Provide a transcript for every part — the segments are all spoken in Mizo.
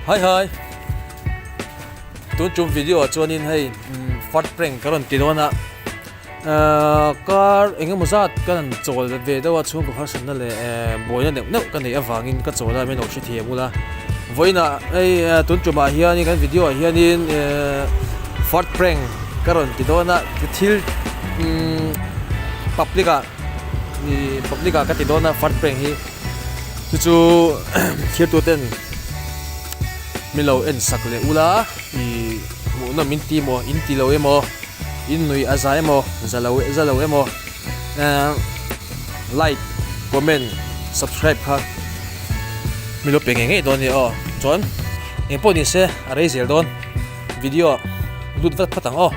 Hi hi tun tum video ah chuanin hei fat prank ka rawn ti dawn a ahh kar eng emaw zat ka rawn chawl ve deuh a chhungkaw harsatna leh ehh buaina neuh neuh ka neih avangin ka chawl a min lo hrethiam ula vawiinah hei tun tumah hianin kan video ah hianin ehh fat prank ka rawn ti dawn a thil umm public ah ih public ah ka ti dawn a fat prank hi. Chu chu thirtu ten min lo en sak leh ula ih hmuhnawm min ti emaw in ti lo emaw in nui a za emaw za lo za lo emaw ehh like comment subscribe kha min lo pe ngei ngei dawn a ni aw chuan engpawh ni se a rei zel dawn video lut vat phawt ang aw.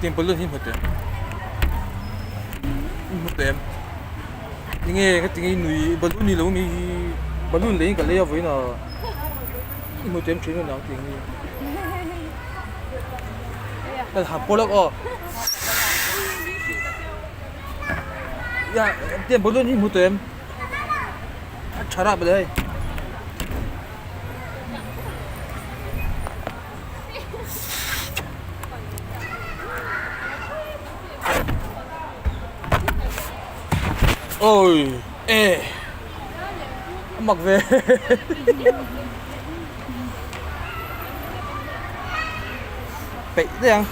Tiang balloon hi hmu teh hmu teh em enge ka ti nge nui balloon ni lo mi hi balloon lei in ka lei a vawiin ah i hmu teh em thin ang tih nge han pawh lawk aw tiang balloon hi hmu teh em a tha rap le hei. Oi e a mak ve peih daih ang.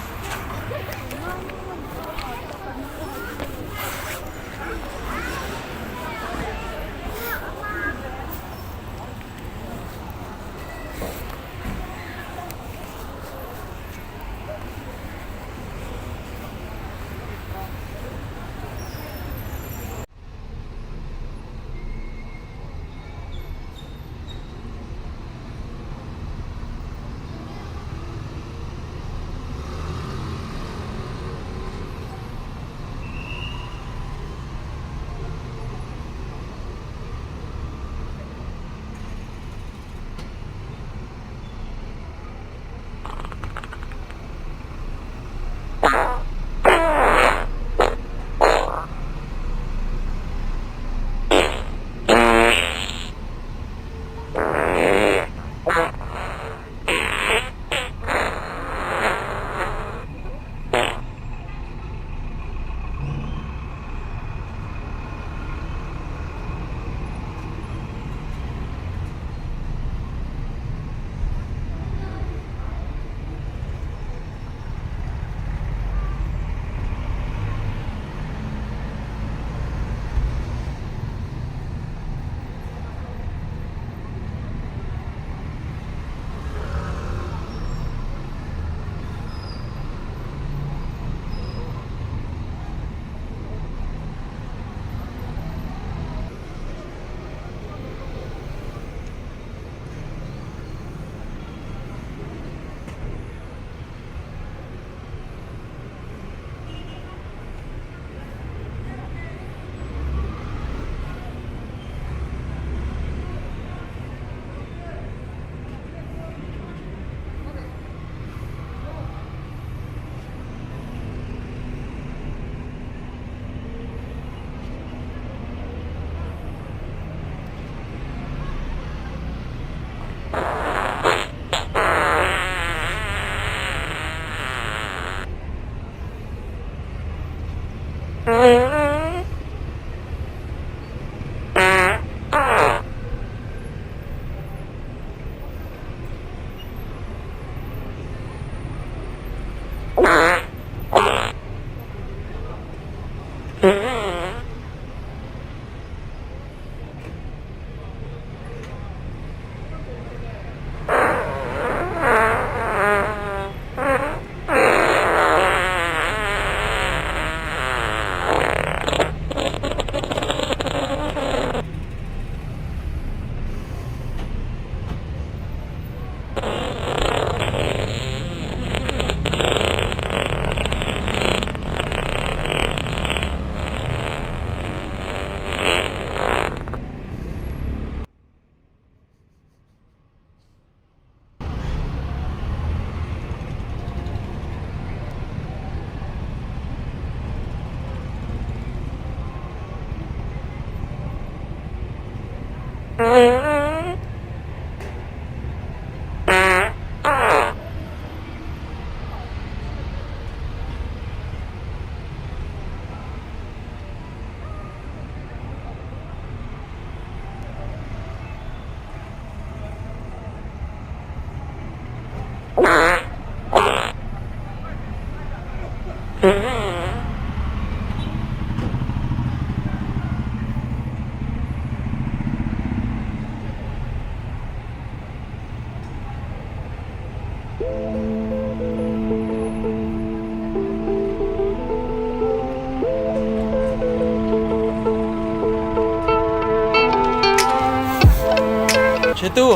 Hretu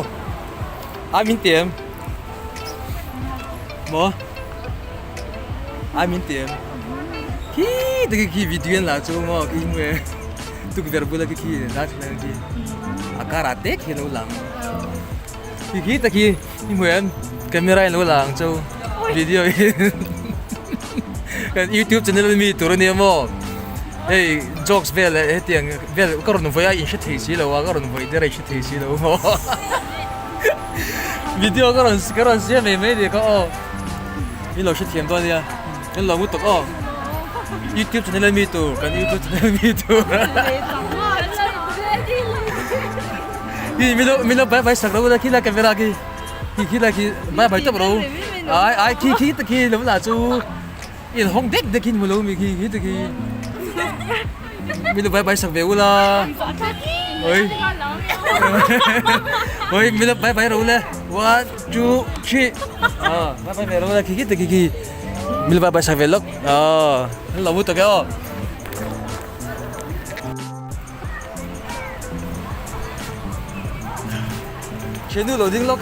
ai min ti em? Maw? Ai min ti em? Khi te khi khi video an la chu maw khi hmu e tukverh bula khi khi darthlalang khi a karah te khi a lo lang. Khi khi te khi i hmu em? Camera in lo la ang chu video in kan youtube channel ami tur ania maw hei jokes vel leh hetiang vel ka rawn vawi a in hre thei si lo a ka rawn vawi der a in hre thei si lo maw video ka rawn ka rawn siam mai mai nia ka aw in lo hrethiam dawn ania kan lo ngut tawk aw youtube channel ami tur kan youtube channel ami tur. Hi milo milo bai bai sak lo la khi la camera khi khi khi la khi bai bai tawp ro ai ai khi khi te khi lo la chu in hong dek dek hin mulo mi khi khi te khi milo bai bai sak ve ula oi oi milo bai bai ro le one two three à bai bai ve ro la khi khi te khi khi milo bai bai sak ve lok à lo mu to ke o Thiannu lo ding lawk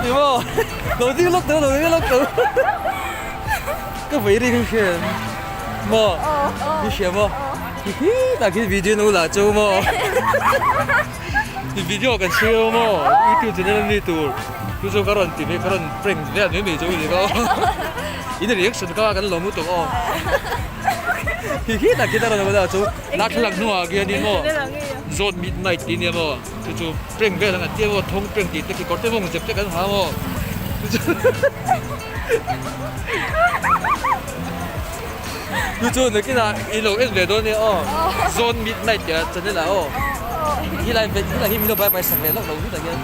Ni maw lo ding lawk tawh lo ding lawk tawh Ka vei ri ka hria em maw I hria maw Hi hi tah khi video no lah chu maw Video kan share maw YouTube channel ami tur chu chu ka rawn ti mai ka rawn prank vel mai mai chu ni ka In reaction kha kan lo mu tawh aw. Khi khi tak khi ta rawn awm chu darthlalang hnungah khianin maw zawt midnight tih ania maw chu chu prank vel ang an tia maw thawng prank tih te khi kawr te mawng zep te kan ha maw chu chu chu chu nakinah i lo en ve dawn nia aw zawt midnight tih a channel ah aw helai helai hi min lo bai bai sak ve lawk lo hutah hian.